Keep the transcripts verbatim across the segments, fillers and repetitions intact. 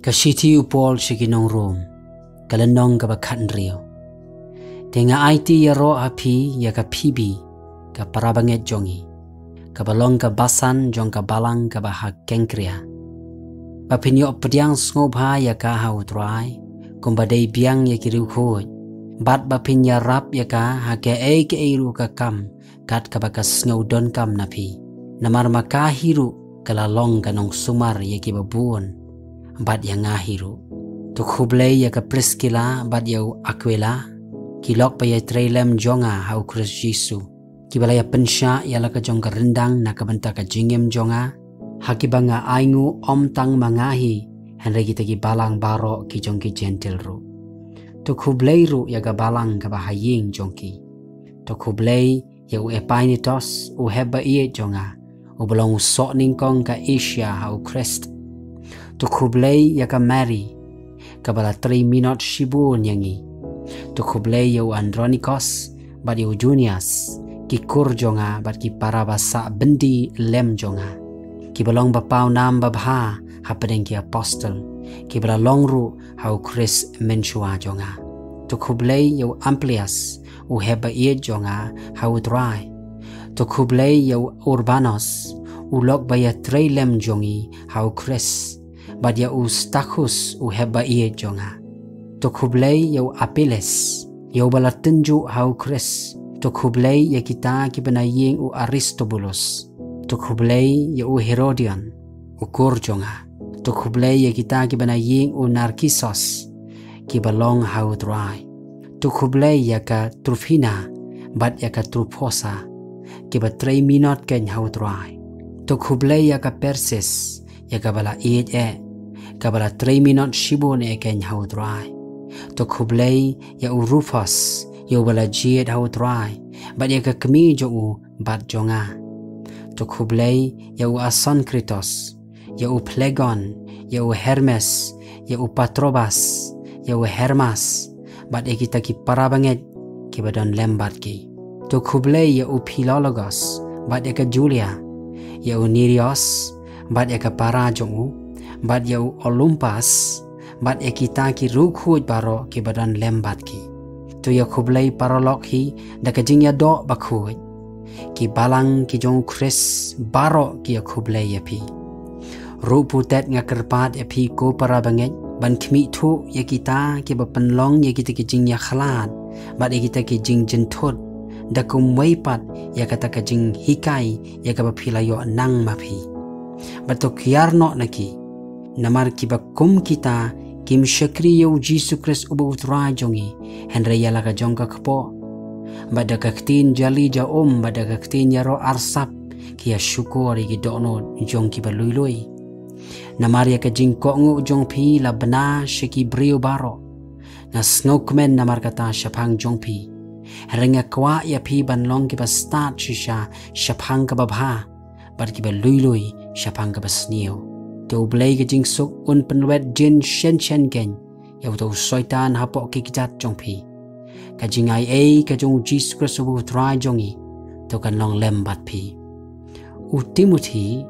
Ka shithi u Paul sha ki nong Rom, ka lynnong kaba khathynriew. Te nga aiti ïaroh ha phi ïa ka Phoebe, ka parabangeit jong ngi, kaba long ka basan jong ka balang kaba ha Kenkrea, ba phin ïoh pdiang sngewbha ïa ka ha U Trai, kumba dei biang ïa ki riewkhuid, bad ba phin ïarap ïa ka ha kaei kaei ruh ka kam, kat kaba ka sngew donkam na phi. Namar ma ka hi ruh ka la long ka nongsumar ïa kiba bun, bad ïa nga hi ruh. To khublei ïa ka Priskila bad ïa u Akwila, ki lok ba ïatrei lem jong nga ha U Khrist Jisu, kiba la ïa pynshah ïa la ka jong ka ryndang na ka bynta ka jingim jong nga, ha kiba nga ainguh ym tang ma nga hi, hynrei kita ki balang baroh ki jong ki Jentil ruh. To khublei ruh ïa ka balang kaba ha ïing jong ki. To khublei ïa u Epainetos, u hep ba ïeit jong nga, uba long u sohnyngkong ka Asia ha U Khrist. To khublei ïa ka Mari, kaba la trei minot shibun ïa ngi. To khublei ïa u Andronikos bad ïa u Junias, ki kur jong nga bad ki para ba sah byndi lem jong nga, kiba long ba paw nam babha hapdeng ki apostol, kiba la long ruh ha U Khrist mynshuwa jong nga. To khublei ïa u Amplias, u hep ba ïeit jong nga ha U Trai. To khublei ïa u Urbanos, u lok ba ïatrei lem jong ngi ha U Khrist, bad ïa u Stakhus, u hep ba ïeit jong nga. To khublei ïa u Apeles, ïa uba la tynjuh ha U Khrist. To khublei ïa kita kiba na ïing u Aristobulus. To khublei ïa u Herodion, u kur jong nga. To khublei ïa kita kiba na ïing u Narkisos, kiba long ha U Trai. To khublei ïa ka Trufina bad ïa ka Trufosa, kiba trei minot kein ha U Trai. To khublei ïa ka Persis, ïa kaba la ïeit eh, kaba la trei minot shibun eh kein ha U Trai. To khublei ïa u Rufos, ïa uba la jied ha U Trai, bad ïa ka kmie jong u bad jong nga. To khublei ïa u Asonkritos, ïa u Phlegon, ïa u Hermes, ïa u Patrobas, ïa u Hermas, bad ïa kita ki parabangeit kiba don lem bad ki. To khublei ïa u Philologos bad ïa ka Julia, ïa u Nerios bad ïa ka para jong u, bad ïa u Olympas, bad ïa kita ki riewkhuid baroh kiba don lem bad ki. To ïa khublei paralok hi da ka jingïadoh bakhuid. Ki balang ki jong U Khrist baroh ki ïa khublei ïa phi. Ruh putet nga kyrpad ïa phi ko parabangeit, ban khmih thuh ïa kita kiba pynlong ïa kita ki jingïakhlad bad ïa kita ki jingjynthut, da kumwei pat ïa kata ka jinghikai ïa kaba phi la ïoh nang ma phi. Bad to kiar noh na ki, namar kiba kum kita kim shakri ïa U Jisu Khrist uba U Trai jong ngi, hynrei ïa la ka jong ka kpoh. Bad da ka ktien jali jaum bad da ka ktien ïaroh arsap, ki ïa shukor ïa ki dohnud jong kiba lui lui. Namar ïa ka jingkohnguh jong phi la bna sha ki briew baroh. Nga sngewkmen namar kata shaphang jong phi. Hynrei nga kwah ïa phi ban long kiba stad shisha shaphang kaba bha, bad kiba lui lui shaphang kaba sniew. Te U Blei ka jingsuk un pynwet jin shen shen kein ïa uta u Soitan hapoh ki kjat jong phi. Ka jingaiei ka jong U Jisu Khrist uba U Trai jong ngi, to kan long lem bad phi. U Timothi,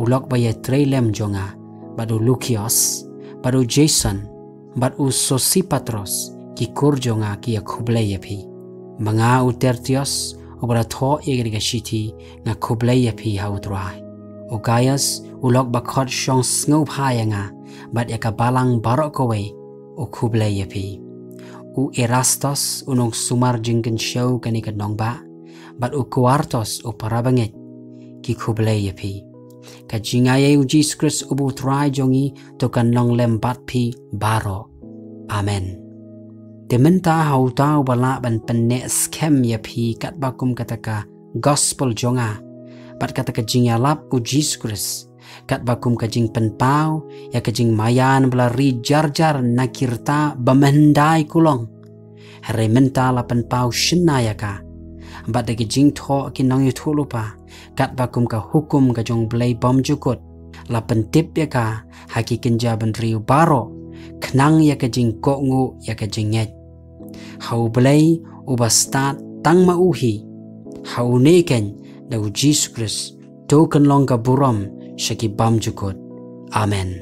u lok ba ïatrei lem jong nga, bad u Lukios, bad u Jason, bad u Sosipatros, ki kur jong nga ki ïa khublei ïa phi. Ma nga u Tertios, uba la thoh ïa kane ka shithi, nga khublei ïa phi ha U Trai. U Gaius, u lok ba khot shong sngewbha ïa nga, bad ïa ka balang baroh kawei, u khublei ïa phi. U Erastos, u nongsumar jingkynshew kane ka nongbah, bad u Kwartos, u parabangeit, ki khublei ïa phi. Ka jingaiei U Jisu Khrist uba U Trai jong ngi, to kan long lem bad phi baroh. Amen. Te mynta ha uta uba lah ban pynneh skhem ïa phi katba kum kata ka gospel jong nga, bad kata ka jingïalap U Jisu Khrist, katba kum ka jingpynpaw ïa ka jingmaïan ba la ri jar jar na ki rta ba mynhyndai kulong. Hynrei mynta la pynpaw shynna ïa ka, bad da ki jingthoh ki nongïathuhlypa, katba kum ka hukum ka jong U Blei bymjukut, la pyntip ïa ka ha ki kynja bynriew baroh, khnang ïa ka jingkohnguh ïa ka jingngeit. Ha U Blei uba stad tang ma u hi, ha une kein da U Jisu Khrist, to kan long ka burom sha ki bymjukut. Amen.